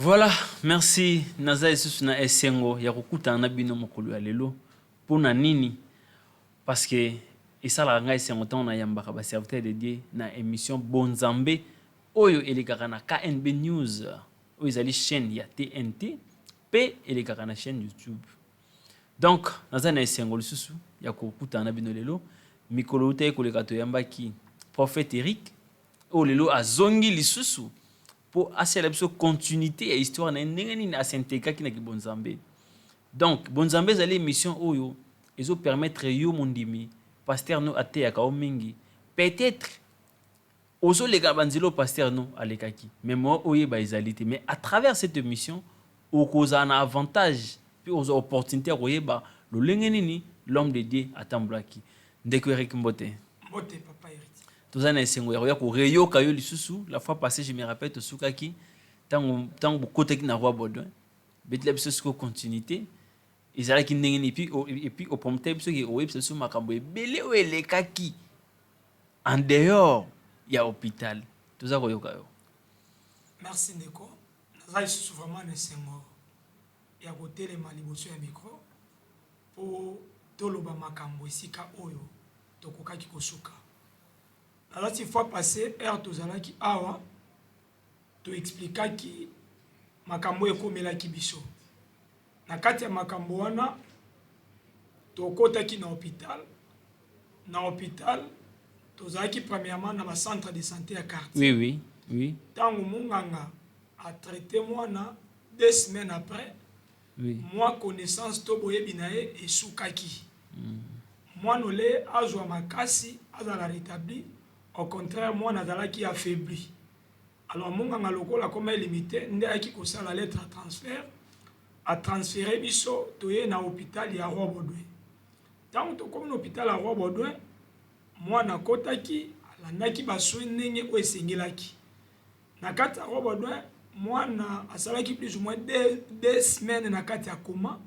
Voilà, merci. Naza lisusu na esengo ya kokutana na bino mokolo ya lelo. Mpo na nini? Parce que esalaka ngai esengo ntango nayambaka ba serviteurs de Dieu na émission Bonzambe oyo elekaka na KNB News, oyo ezali chaîne ya TNT mpe elekaka na chaîne YouTube. Donc naza na esengo lisusu ya kokutana na bino lelo. Mikolo eutaki koleka, toyambaki prophète Eric, oyo lelo azongi lisusu mpo asala biso continuité ya histoire na ye, ndenge nini asintégraki na kibonzambe. Donc Bonzambe ezali émission oyo ezopermettre yo mondimi, pasteur no ateyaka yo mingi, peut-être ozoleka na banzela oyo pasteur no alekaki, mais mo oyeba ezali te. Mais à travers cette émission, okozala na avantage mpe ozwa opportunité ya koyeba lolenge nini l'homme de Dieu atambolaki. Ndeko Erik, mbote. Mbote, papa Héritier. Toza na esengo ya koya koreyoka yo lisusu. La fois passée, je me rappelle, tosukaki ntango bokotaki na Roi Baudouin. Betela biso sikoyo continuité ezalaki ndenge nini, et puis oprometaki biso ke oyebisa biso makambo ebele oyo elekaki en dehors ya hôpital. Toza koyoka yo. Merci, ndeko. Naza lisusu vraiment na esengo ya kotelema liboso ya micro mpo toloba makambo esika oyo tokokaki kosuka. Nazati fois passé, heure tozalaki awa, toexplikaki makambo oyo ekomelaki biso. Na kati ya makambo wana, tokɔtaki na hôpital. Na hôpital, tozalaki premièrement na bacentre de santé ya quartier. Ntango monganga atraité mwana, 2 semaines après, mwa connaissance to boyebi na ye esukaki. Mwana ole azwa makasi, azala rétabli, au contraire, mwana azalaki affaibli. Alors monganga, lokola akoma limité, nde ayaki kosala lettre ya transfert, atransféré biso, toye na hôpital ya Roi Baudouin. Ntango tokómi na hôpital ya Roi Baudouin, mwana akɔtaki, alandaki basoins ndenge oyo esengelaki. Na kati ya Roi Baudouin, mwana asalaki plus ou moins 2 semaines na kati ya coma.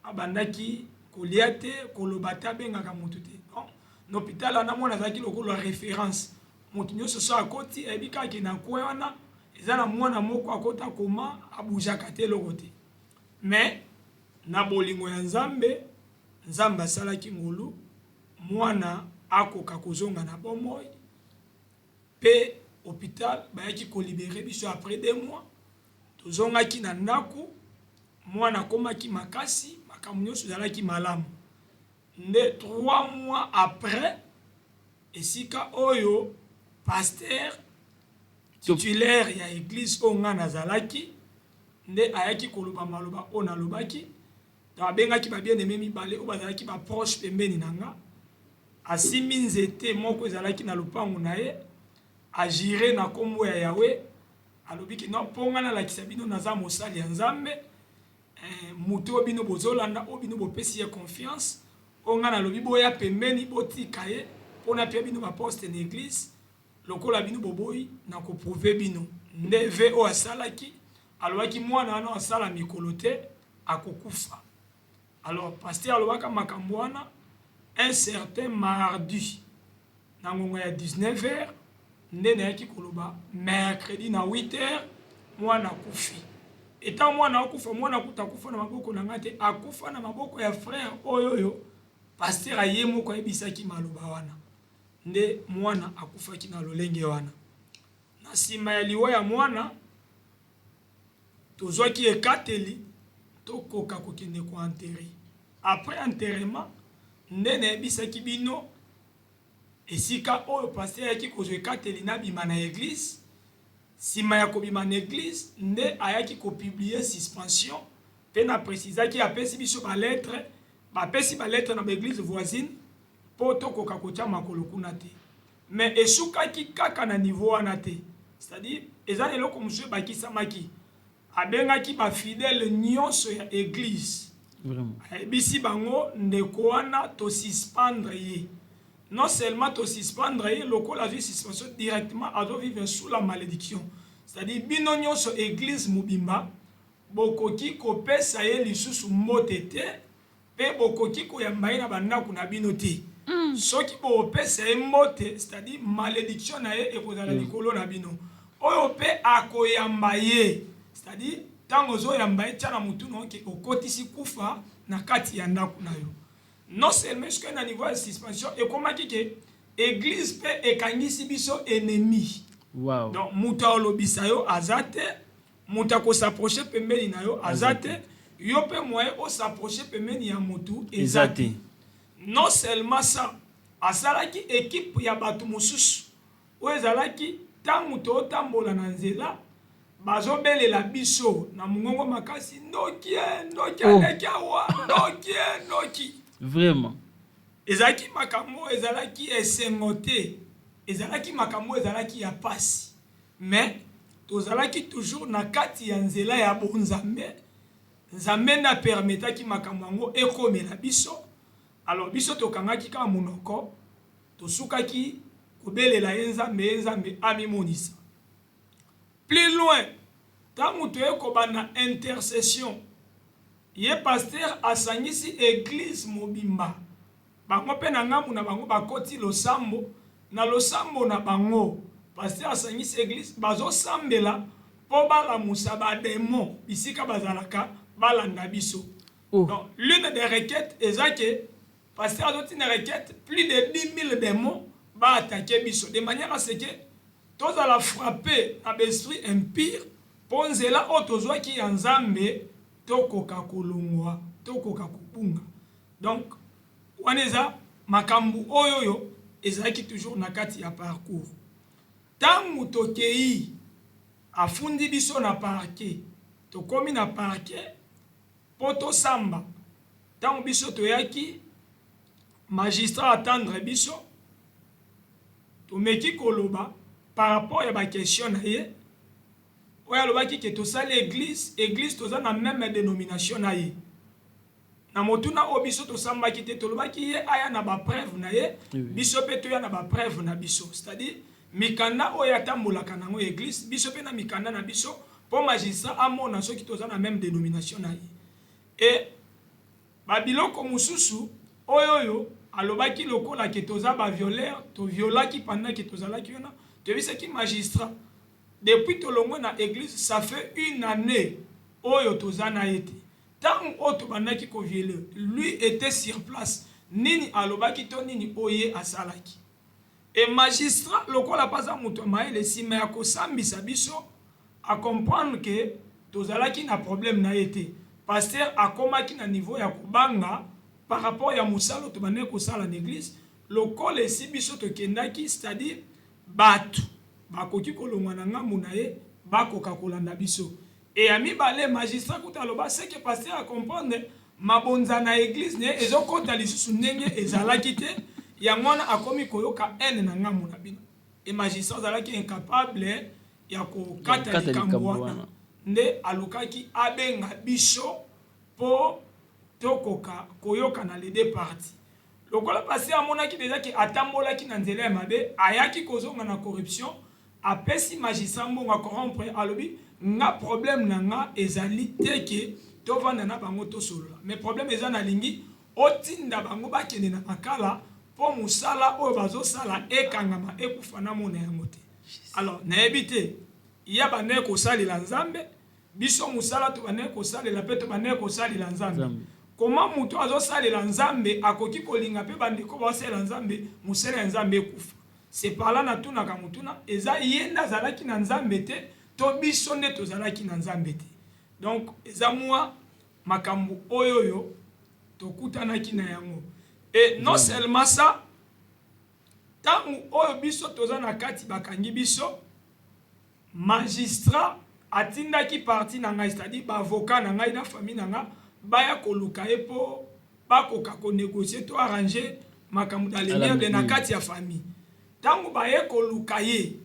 Abandaki kolia te, koloba te, abengaka motu te. Donc na hôpital wana, mwana azalaki lokola référence. Moto nyonso so akoti, ayebi kaka na coin wana eza na mwana moko akota coma, abougeaka te, eloko te. Mais na bolingo ya Nzambe, Nzambe asalaki ngolu, mwana akoka kozonga na bomoi. Mpe hôpital bayaki kolibérer biso après 2 mois. Tozongaki na ndako, mwana akomaki makasi, makambo nyonso ezalaki malamu. Nde 3 mois après, esika oyo pasteur titulaire ya église oyo ngai nazalaki nde ayaki koloba maloba oyo nalobaki. Donc abengaki babien-aimé mibale oyo bazalaki baproche pembeni na nga. Asimbi nzete moko ezalaki na lopango na ye, ajurer na nkombo ya Yawe, alobiki: "Non, mpo ngai nalakisa bino naza mosali ya Nzambe, moto oyo bino bozolanda, oyo bino bopesi ye confiance, oyo ngai nalobi boya pembeni, botika ye mpo napia bino baposte na église, lokola bino boboyi, na koprouver bino." Nde vœu oyo asalaki, alobaki mwana wana asala mikolo te, akokufa. Alors pasteur alobaka makambo wana un certain mardi na ngonga ya 19 heures. Nde nayaki koloba mercredi na 8 heures, mwana akufi. Etant mwana akufa, mwana akuta akufa na maboko na ngai te, akufa na maboko ya frère oyo pasteur aye moko ayebisaki maloba wana. Nde mwana akufaki na lolenge wana. Na nsima ya liwa ya mwana, tozwaki ekateli tokoka kokende koenterrer. Après enterrement, nde nayebisaki bino esika oyo pasteur ayaki kozwa ekateli nabima na église. Nsima ya kobima na église, nde ayaki kopublier suspension. Mpe na précisaki, apesi biso balettre, bapesi balettre na baéglise voisine mpo tokoka kotia makolo kuna te. Mais esukaki kaka na niveau wana te, c'est-à-dire eza na eloko mosusu ebakisamaki. Abengaki bafidèle nyonso ya église, ayebisi bango: "Ndeko wana, tosuspendre ye. Non seulement tosuspendre ye, lokola azwi suspension directement, azovivre sous la malédiction, c'est-à-dire bino nyonso, église mobimba, bokoki kopesa ye lisusu mbote te mpe bokoki koyamba ye na bandako na bino te. Soki bopesa ye mbote, c'est-à-dire malédiction na ye ekozala likolo na bino. Oyo mpe akoyamba ye, C'est-à-dire ntango ozoyamba ye, tia na motu na yo ke okotisi kufa na kati ya ndako na yo. Non seulement soki na niveau ya suspension, ekomaki ke église mpe ekangisi biso ennemi. Donc moto alobisa yo aza te, moto akos'approcher pembeni na yo aza te, yo mpe moyen os'approcher pembeni ya motu eza te. Non seulement ça, asalaki équipe ya bato mosusu oyo ezalaki, ntango tootambola na nzela, bazobelela biso na mongongo makasi: "Ndoki e, ndoki!" Oh. "Aleki awa, ndoki e, ndoki!" Ezalaki makambo oyo ezalaki esengo te, ezalaki makambo oyo ezalaki ya pasi, mais tozalaki toujours na kati ya nzela ya bonzambe. Nzambe nde apermettaki makambo yango ekomela biso. Alors biso tokangaki kaka monoko, tosukaki kobelela ye Nzambe, ye Nzambe amimonisa. Plus loin, ntango toye kobanda intercession, ye pasteur asangisi église mobimba, bango mpe na ngambu na bango bakoti losambo. Na losambo na bango, pasteur asangisi église, bazosambela mpo balamusa badémons bisika bazalaka, balanda biso. Donc l'une des requêtes eza ke pasteur azotina requête, plus de 10 000 démons baattaquer biso, de manière à ce que tozala frappé na baesprit impur, mpo nzela oyo tozwaki ya Nzambe tokoka kolongwa, tokoka kobunga. Donc wana eza makambo oyo oyo ezalaki toujours na kati ya parcours. Ntango tokei, afundi biso na parquet, tokómi na parquet mpo tosamba. Ntango biso toyaki, magistrat attendre biso, tomeki koloba par rapport ya baquestion na ye oyo alobaki ke tosali église, église toza na même dénomination na ye. Na motuna oyo biso tosambaki te, tolobaki ye aya na bapreuve na ye, biso mpe toya na bapreuve na biso, c'est-à-dire mikanda oyo atambolaka nango église, biso mpe na mikanda na biso, mpo magistrat amona soki toza na même dénomination na ye. E babiloko mosusu oyo alobaki lokola ke toza bavioleur, toviolaki pendant ke tozalaki wana. Toyebisaki magistrat, depuis tolongwe na église, ça fait une année oyo toza na ye te. Ntango oyo tobandaki kovioler, lui était sur place. Nini alobaki to nini oyo ye asalaki? E magistrat, lokola mpe aza moto ya mayele, nsima ya kosambisa biso, acomprendre ke tozalaki na problème na ye te. Pasteur akomaki na niveau ya kobanga par rapport ya mosala oyo tobandaki kosala na église. Lokola esi biso tokendaki, c'est-à-dire bato bakoki kolongwa na ngambu na ye, bakoka kolanda biso. E ya mibale, magistrat kuta aloba seke pasteur acomprendre mabonza na église na ye ezokɔta lisusu ndenge ezalaki te, yango wana akomi koyoka haine na ngambu na bino. E magistrat azalaki incapable ya kokata likambo wana, nde alukaki abenga biso mpo tokoka koyoka na les deux parties. Lokola pasteur amonaki déjà ke atambolaki na nzela ya mabe, ayaki kozonga na corruption, apesi magistrat mbongo, acorrompre. Alobi: "Nga problème na nga ezali te ke tovanda na bango tosolola, mais problème eza nalingi otinda bango bakende na Makala mpo mosala oyo bazosala ekangama, ekufa, namona yango te." Alors nayebi te, ya bandeki kosalela Nzambe, biso mosala tobandeki kosalela mpe tobandeki kosalela Nzambe. Koma moto azosalela Nzambe akoki kolinga mpe bandeko baosalela Nzambe, mosala ya Nzambe ekufa? C'est par là natunaka motuna: eza ye nde azalaki na Nzambe te, to biso nde tozalaki na Nzambe te? Donc eza mwa makambo oyo oyo tokutanaki na yango. Et non seulement ça, ntango oyo biso toza na kati, bakangi biso, magistrat atindaki parti na ngai, c'est-à-dire baavocat na ngai na famille na nga, baya koluka ye mpo bakoka konégocier to arranger makambo dans l'amiable na kati ya famille. Ntango baye koluka ye,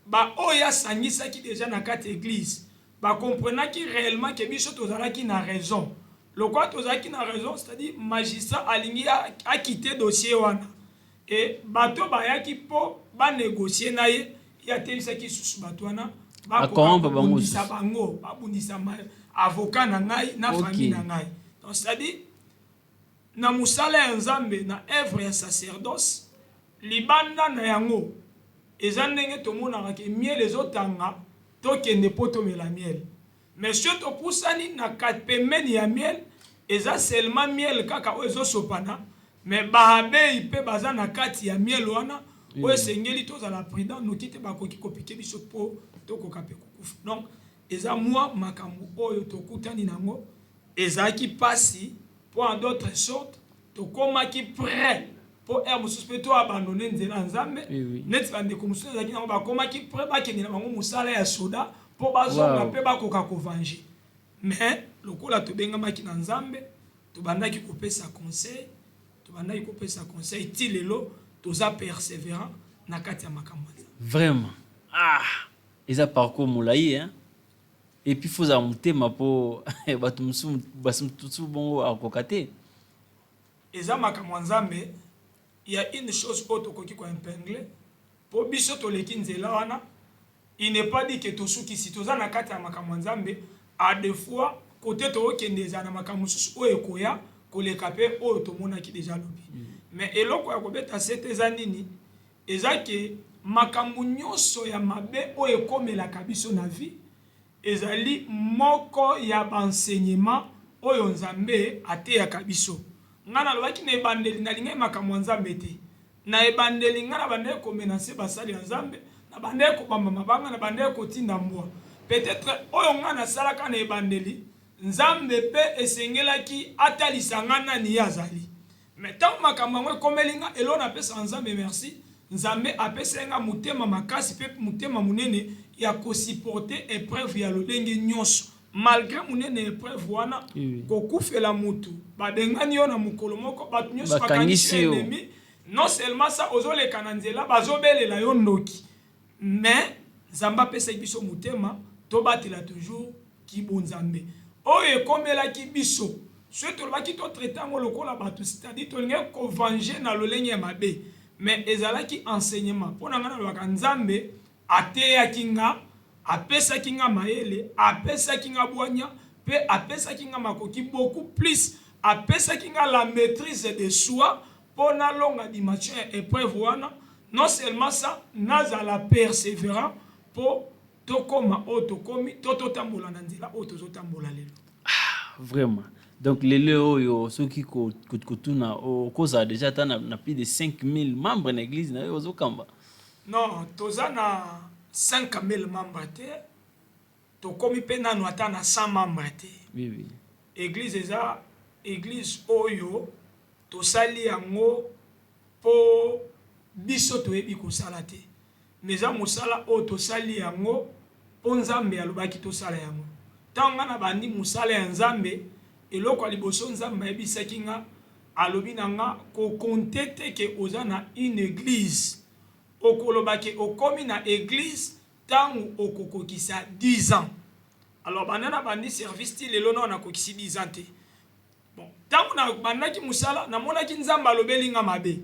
baoyo asangisaki déjà na kati ya église bakomprenaki réellement ke biso tozalaki na raison. Lokola tozalaki na raison, c'est-à-dire magistrat alingi akite dossier wana. E bato bayaki mpo banégocier na ye, ye atelisaki susu bato wana, babundisa bango, babundisa avocat na ngai na famille na ngai. Donc c'est-à-dire na mosala ya Nzambe, na œuvre ya sacerdoce, libanda na yango eza ndenge tomonaka ke miel ezotanga, tokende mpo tomela miel. Mais soki topusani na pembeni ya miel, eza seulement miel kaka oyo ezosopana, mais baabeilles mpe baza na kati ya miel wana oyo esengeli tozala prudent, noki te bakoki kopiquer biso mpo tokoka mpe kokufa. Donc eza mwa makambo oyo tokutani nango, ezalaki mpasi mpo en d'autres sortes tokomaki prêt mpo heure mosusu mpe toabandonner nzela ya Nzambe. Neti bandeko mosusu ezalaki nango, bakomaki prêt bakende na bango mosala ya soda mpo bazonga mpe bakoka kovenger. Mais lokola tobengamaki na Nzambe, tobandaki kopesa conseil, tobandaki kopesa conseil ti lelo toza persévérant na kati ya makambo ya Nzambe. Vraiment, ah, eza parcours molai, hein? Et puis faut ozala motema mpo bato mosusu mosusu bongo akoka te. Eza makambo ya Nzambe. Ya une chose oyo tokoki koépingler mpo biso toleki nzela wana, il n'est pas dit que tosukisi. Toza na kati ya makambo ya Nzambe. À des fois kote tookende, ezala na makambo mosusu oyo ekoya koleka mpe oyo tomonaki déjà lobi. Mais eloko ya kobeta sete eza nini? Eza ke makambo nyonso ya mabe oyo ekomelaka biso na vie ezali moko ya baenseignement oyo Nzambe ateyaka biso. Ngai nalobaki na ebandeli, nalingai makambo ya Nzambe te. Na ebandeli, ngai na bandaki komenacer basali ya Nzambe, na bandaki kobamba mabanga, na bandaki kotinda mbwa. Peut-être oyo ngai nasalaka na ebandeli, Nzambe mpe esengelaki atalisa ngai nani ye azali. Mais ntango makambo yango ekomeli nga, elo napesaka Nzambe merci. Nzambe apesaki nga motema makasi mpe motema monene ya kosupporter épreuve ya lolenge nyonso, malgré monene épreuve wana. Kokufela mutu, babengani yo na mokolo moko, bato nyonso bakangisi bakangisi yo ennemi. Non seulement ça, ozoleka na nzela, bazobelela yo ndoki. Mais Nzambe apesaki biso motema tobatela toujours kibonzambe oyo ekomelaki biso. Soki tolobaki totraiter yango lokola bato, c'est-à-dire tolingaki kovenger na lolenge ya mabe. Mais ezalaki enseignement mpo na ngai. Nalobaka Nzambe ateyaki nga, apesaki nga mayele, apesaki nga bwanya mpe apesaki nga makoki. Beaucoup plus, apesaki nga la maîtrise de soi mpo nalonga dimension ya épreuve wana. Non seulement ça, nazala persévérant mpo tokóma oyo tokómi to totambola na nzela oyo tozotambola lelo. Vraiment, donc lelo oyo soki kotuna, okozala déjà ata na plus de 5000 membres na église na yo ozokamba? Non, toza na 5000 membres te, tokomi mpe nanu ata na 100 membres te. Église eza église oyo tosali yango mpo biso toyebi kosala te, mais eza mosala oyo tosali yango mpo Nzambe alobaki tosala yango. Ntango nga na bandi mosala ya Nzambe, eloko ya liboso Nzambe ayebisaki nga, alobi na nga: "Kocompter te ke oza na une église. Okoloba ke okomi na église ntango okokokisa 10 ans." Alors banda na bandi service ti lelo, nao nakokisi 10 ans te. Bon, ntango nabandaki mosala, namonaki Nzambe alobeli nga mabe.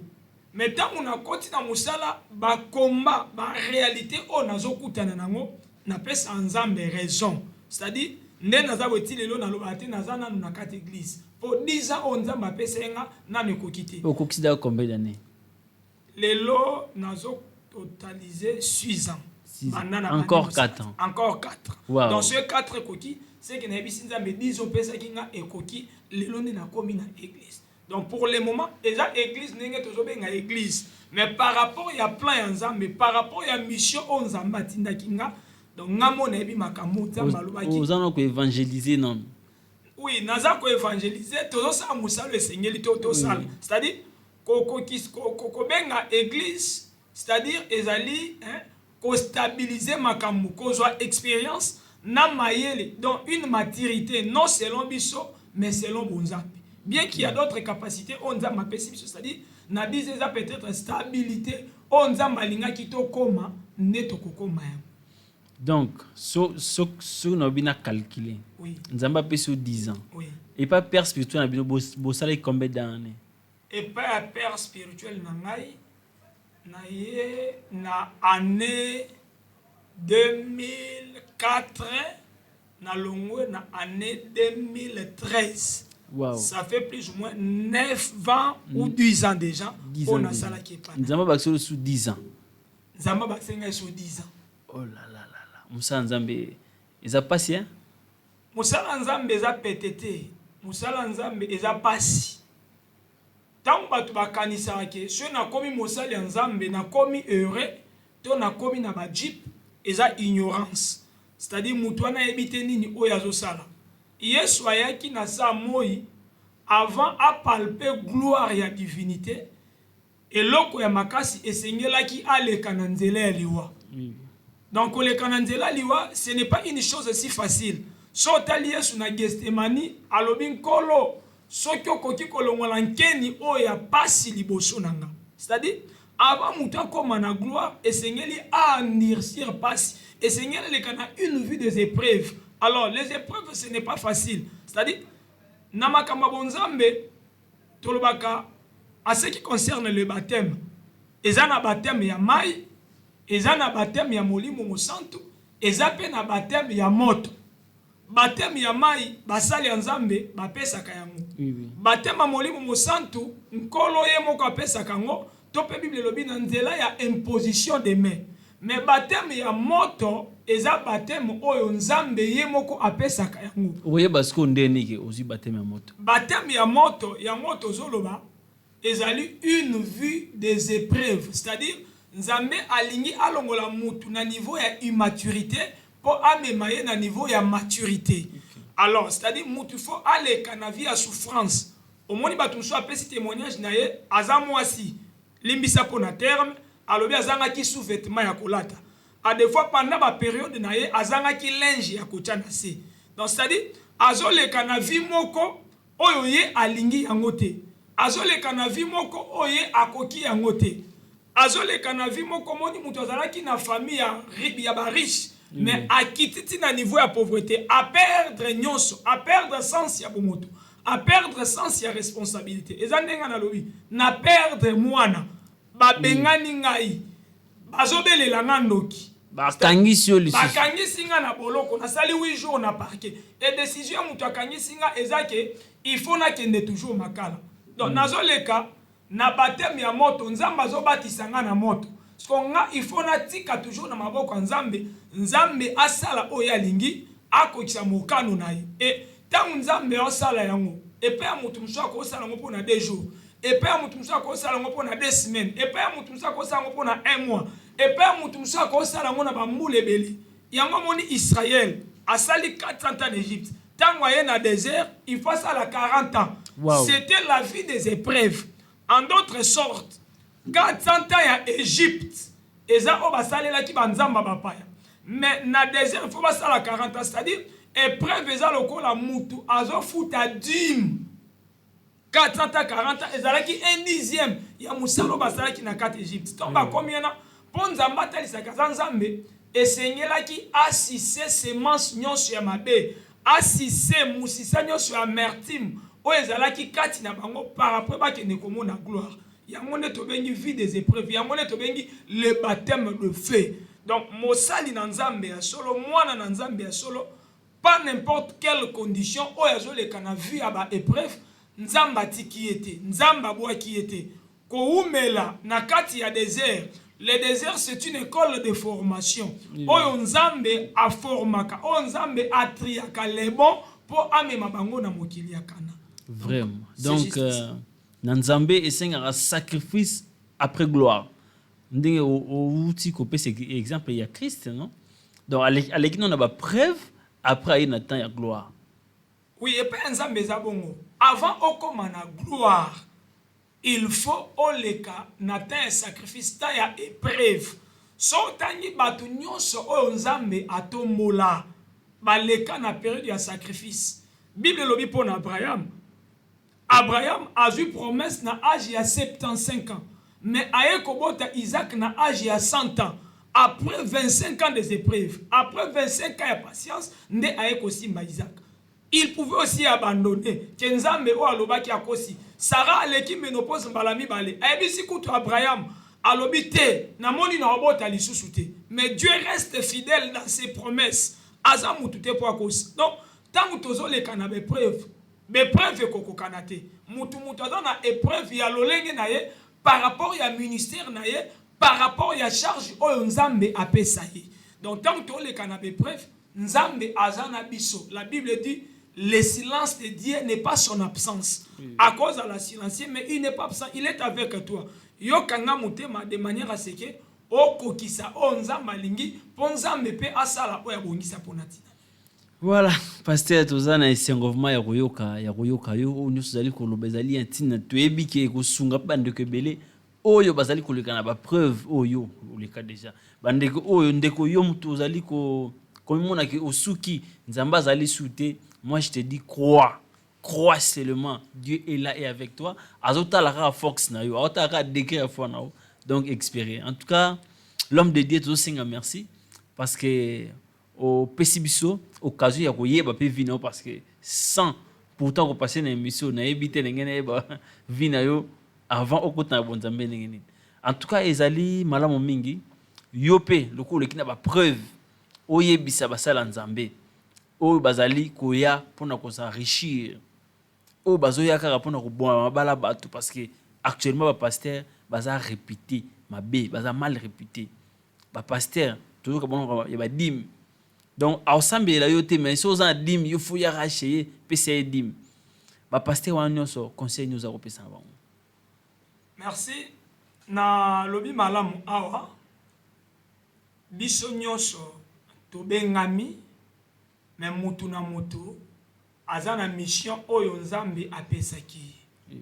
Mais ntango nakoti na mosala, bakomba baréalité oyo nazokutana nango, napesa Nzambe raison. C'est-à-dire nde naza boye ti lelo, nalobaka te naza nanu na kati église, mpo 10 ans oyo Nzambe apesa ye nga nanu ekoki te. Okokisi daka combien d'années? Lelo nazo totaliser 6 ans. 6 ans. Banda na Encore bandi mosala. 4 ans. Encore 4. Donc soki 4 ekoki, seke nayebisi Nzambe 10 opesaki nga ekoki, lelo nde nakomi na église. Donc pour le moment eza église ndenge tozobenga église, mais par rapport ya plan ya Nzambe, par rapport ya mission oyo Nzambe atindaki nga, donc nga mo nayebi makambo Nzambe alobaki. Oza na koévangéliser nano? Oui, naza koévangéliser, tozosala mosala esengeli to tosala. C'est-à-dire kobenga église, c'est-à-dire ezali, hein, kostabiliser makambo, kozwa expérience na mayele, donc une maturité non selon biso mais selon bonzambe, bien qu'il y a d'autres capacités oyo Nzambe apesi biso. C'est-à-dire na biso eza peut-être stabilité oyo Nzambe alingaki tokóma, nde tokokóma yango. Donc soki na bino calculer, Nzambe apesi yo 10 ans. Epa père spirituel na bino, bosalaki combien d'années? Epai ya père spirituel na ngai, na ye na année 2004, nalongwe na année 2013. Ça fait plus ou moins 9 ans ou 10 ans déjà. 10 Oyo ans. Nasalaki epai na Nzambe abakisi yo su 10 ans. Nzambe abakisi ngai so 10 ans. Oh là là là là, mosala Nzambe eza pasi, hein? Mosala ya Nzambe eza pete te. Mosala ya Nzambe eza pasi. Ntango bato bakanisaka ke soki nakomi mosali ya Nzambe nakomi heureux to nakomi na ba jeep, eza ignorance. C'est-à-dire moto wana ayebi te nini oyo azosala. Yesu ayaki na saa moi avant apalper gloire ya divinité, eloko ya makasi esengelaki aleka na nzela ya liwa. Donc koleka na nzela liwa, ce n'est pas une chose si facile. So otali Yesu na Gethsemane, alobi: "Nkolo, soki okoki kolongola nkeni oyo ya pasi liboso na nga." C'est-à-dire avant moto akóma na gloire, esengeli aendurcir pasi, esengeli aleka na une vie des épreuves. Alors les épreuves, ce n'est pas facile. C'est-à-dire na makambo ya bonzambe, tolobaka en ce qui concerne le baptême, eza na baptême ya mai, eza na baptême ya Molimo Mosantu, eza mpe na baptême ya moto. Baptême ya mai, basali ya Nzambe bapesaka yango. Baptême ya Molimo Mosantu, Nkolo ye moko apesaka yango, to mpe Bible elobi na nzela ya imposition de main. Mais baptême ya moto eza baptême oyo Nzambe ye moko apesaka yango. Oyeba sikoyo nde nini ozwi baptême ya moto? Baptême ya moto, yango tozoloba ezali une vie des épreuves. C'est-à-dire Nzambe alingi alongola mutu na niveau ya immaturité mpo amema ye na niveau ya maturité. Alors c'est-à-dire mutu faut aleka na vie ya souffrance. Omoni bato mosusu apesi témoignage na ye, aza mwasi, limbisa mpo na terme, alobi azangaki sous-vêtement ya kolata. A des fois pendant bapériode na ye, azangaki linge ya kotia na se. Donc c'est-à-dire azoleka na vie moko oyo ye alingi yango te, azoleka na vie moko oyo ye akoki yango te, azoleka na vie moko. Moni moto azalaki na famille ya bariche, mais akiti ti na niveau ya pauvreté, aperdre nyonso, aperdre sens ya bomoto, aperdre sens ya responsabilité. Eza ndenge nalobi na perdre mwana, babengani ngai, bazobelela nga ndoki. Bakangisi yo lisusu. Bakangisi nga na boloko, nasali 8 jours na parquet. E décision ya moto akangisi nga eza ke il faut nakende toujours Makala. Donc nazoleka na baptême ya moto, Nzambe azobatisa nga na moto. Siko nga il faut natika toujours na maboko ya Nzambe, Nzambe asala oyo alingi, akokisa mokano na ye. E ntango Nzambe asala yango, epai ya moto mosusu akosala yango mpona 2 jours, epai ya moto mosusu akosala yango mpona 2 semaines, epai ya moto mosusu akosala yango mpona un mois, epai ya moto mosusu akosala yango na bambula ebele. Yango omoni Israel asali 400 ans d'Égypte, ntango aye na désert, il faut asala 40 ans. C'était la vie des épreuves. En d'autres sortes, 400 ans ya Égypte eza oyo basalelaki banzambe bapaya, mais na désert il faut basala 40 ans. C'est-à-dire épreuve eza lokola mutu azofuta dîme. 400 ans, 40 ans ezalaki un dixième ya mosala oyo basalaki na kati Égypte. Ntango bakomi wana, mpo Nzambe atalisaka aza Nzambe, esengelaki asise semence nyonso ya mabe, asise mosisa nyonso ya amertume oyo ezalaki kati na bango par après bakende komona gloire. Yango nde tobengi vie des épreuves, yango nde tobengi le baptême de feu. Donc mosali na Nzambe ya solo, mwana na Nzambe ya solo, pas n'importe quelle condition oyo azoleka na vie ya baépreuve, Nzambe atiki ye te, Nzambe abwaki ye te. Kowumela na kati ya désert, le désert, c'est une école de formation oyo Nzambe aformaka, oyo Nzambe atriaka les bons mpo amema bango na mokili ya Kana. Vraiment. C'est Donc juste ça. Na Nzambe esengaka sacrifice après gloire, ndenge outi kopesa exemple ya Christ, non? Donc aleki no na baépreuve, après aye na temps ya gloire. Oui, epai ya Nzambe eza bongo. Avant okóma na gloire, il faut oleka na temps ya sacrifice, temps ya épreuve. So otangi bato nyonso oyo Nzambe atombola, baleka na période ya sacrifice. Bible elobi mpo na Abraham, Abraham azwi promesse na age ya 75 ans, mais aye kobota Isaac na age ya 100 ans. Après 25 ans des épreuves, après 25 ans ya patience, nde aye kosimba Isaac. Il pouvait aussi abandonner ke Nzambe oyo alobaki akosi. Sara aleki ménopause mbala mibale, ayebisi kutu Abraham, alobi te: "Namoni na obota lisusu te." Mais Dieu reste fidèle dans ses promesses, aza mutu te mpo akosi. Donc ntango tozoleka na baépreuve, baépreuve ekokokana te. Mutu mutu aza na épreuve ya lolenge na ye par rapport ya ministère na ye, par rapport ya charge oyo Nzambe apesa ye. Donc ntango toleka na baépreuve, Nzambe aza na biso. La Bible dit: le silence de Dieu n'est pas son absence. Akozala silencieux, mais il n'est pas absent, il est avec toi. Yokanga motema de manière à ce que okokisa oyo Nzambe alingi, mpo Nzambe mpe asala oyo abongisa mpona ntina. Voilà, pasteur, toza na esengo vraiment ya koyoka yo. Oyo nyonso ozali koloba ezali ya ntina. Toyebi ke ekosunga mpe bandeko ebele oyo bazali koleka na baépreuve oyo oleka déjà. Bandeko oyo, ndeko, yo moto ozali komimona ke osuki, Nzambe azali su te, moi je te dis: crois, crois seulement, Dieu est là et avec toi. Azotala kaka force na yo, azotala kaka degré ya foi na yo. Donc espérer. En tout cas, l'homme de Dieu, tozosenga merci parce que opesi biso occasion ya koyeba mpe vie na yo, parce que sans pourtant kopasser na émission, nayebi te ndenge nayeba vie na yo avant okota na bonzambe ndenge nini. En tout cas, ezali malamu mingi. Yo mpe lokola oleki na baépreuve, oyebisa basala Nzambe oyo bazali koya mpona kos'enrichir, oyo bazoya kaka mpona koboma mabala bato, parce que actuellement bapasteur baza réputé mabe, baza mal réputé. Bapasteur toyoka bango ya badîme, donc aosambelela yo te, mais so oza na dîme, yo faut yaka chez ye, pesa ye dîme. Bapasteur wana nyonso, conseil nini oza kopesa na bango? Merci. Nalobi malamu awa, biso nyonso tobengami, mais mutu na mutu aza na mission oyo Nzambe apesaki ye.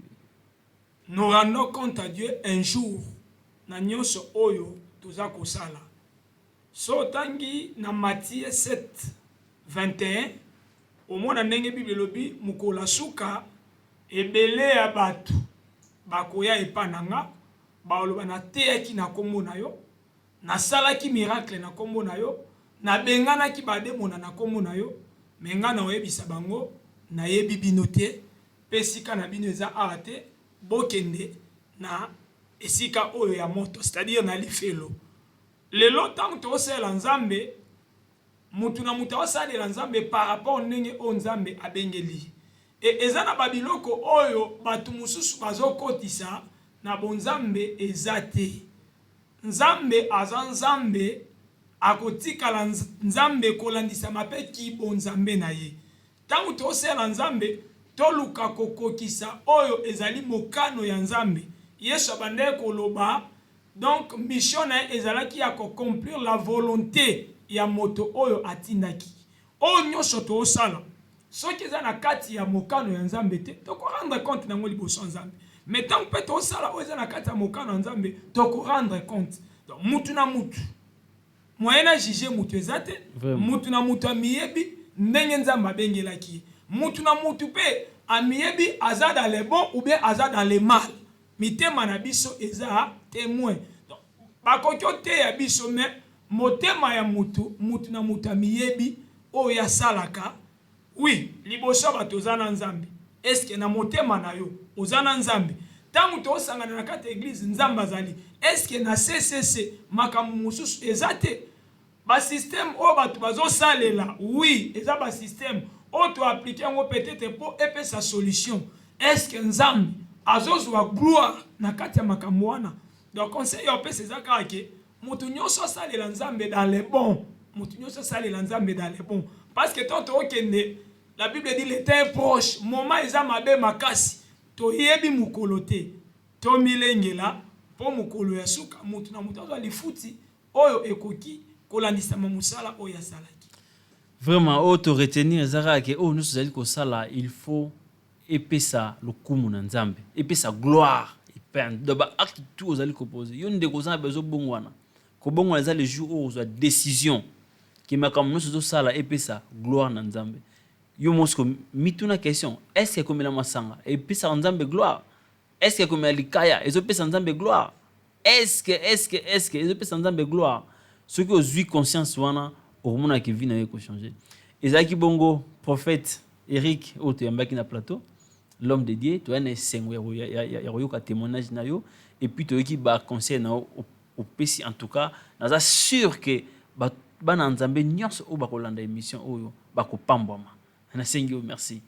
Nous rendons compte à Dieu un jour na nyonso oyo toza kosala. So otangi na Matthieu 7 21, omona ndenge Bible elobi: mokolo ya suka, ebele ya bato bakoya epa na nga, baloba: "Nateyaki na nkombo na yo, nasalaki miracle na nkombo na yo, nabenganaki bademona na nkombo na yo." Mais ngai na oyebisa bango: "Nayebi bino te, mpe esika na bino eza awa te, bokende na esika oyo ya moto", c'est-à-dire na lifelo. Lelo ntango tokosalela Nzambe, mutu na mutu akosalela Nzambe par rapport ndenge oyo Nzambe abengeli ye. Eza na babiloko oyo bato mosusu bazokotisa na bonzambe, eza te. Nzambe aza Nzambe, akotikala Nzambe kolandisama mpe kibonzambe na ye. Ntango tosalela Nzambe, toluka kokokisa oyo ezali mokano ya Nzambe. Yesu abandaki koloba, donc mission na ye ezalaki ya koaccomplir la volonté ya moto oyo atindaki. Oyo nyonso toosala, soki eza na kati ya mokano ya Nzambe te, tokorendre compte nango liboso ya Nzambe. Mais ntango mpe tosala oyo eza na kati ya mokano ya Nzambe, tokorendre compte. Donc mutu na mutu, moyen na juge mutu eza te. Mutu na mutu amiyebi ndenge Nzambe abengelaki ye. Mutu na mutu mpe amiyebi aza dans le bon ou bien aza dans le mal. Mitema na biso eza témoin. Donc bakoki oteya biso, mais motema ya mutu, mutu na mutu amiyebi oyo asalaka. Oui, liboso ya bato oza na Nzambe. Eske na motema na yo oza na Nzambe? Ntango tosangana na kati ya église, Nzambe azali. Eske na ccc makambo mosusu eza te? Basystème oyo bato bazosalela, oui, eza basystème oyo toappliquer yango peut-être mpo epesa solution. Est-ce Nzambe azozwa gloire na kati ya makambo wana? Donc conseil oyo opesa eza kaka ke moto nyonso asalela Nzambe dans le bon, moto nyonso asalela Nzambe dans le bon, parce que tant tookende, la Bible dit: le temps est proche. Moment eza mabe makasi, toyebi mokolo te. Tomilengela mpo mokolo ya suka, moto na moto azwa lifuti oyo ekoki kolandisama mosala oyo asalaki. Vraiment, oyo toretenir eza kaka ke oyo nyonso ezali kosala, il faut epesa lokumu na Nzambe, epesa gloire. Donc baacte tout ozali koposer, yo ndeko oza na besoin bongwana, kobongwana eza le jour oyo ozwa décision ke makambo nyonso ozosala epesa gloire na Nzambe. Yo mosiko mituna question: est ce que komela masanga epesaka Nzambe gloire? Est ce que komela likaya ezopesa Nzambe gloire? Est ce que ezopesa Nzambe gloire? Soki ozwi conscience wana, okomonaka vie na yo ekochanger. Ezalaki bongo prophète Eric oyo toyambaki na plateau, l'homme de Dieu. Toya na esengo ya koyoka témoignage na yo, et puis toyoki baconseil na yo opesi. En tout cas, naza sûr ke bana Nzambe nyonso oyo bakolanda émission oyo bakopambwama. Nasengi yo merci.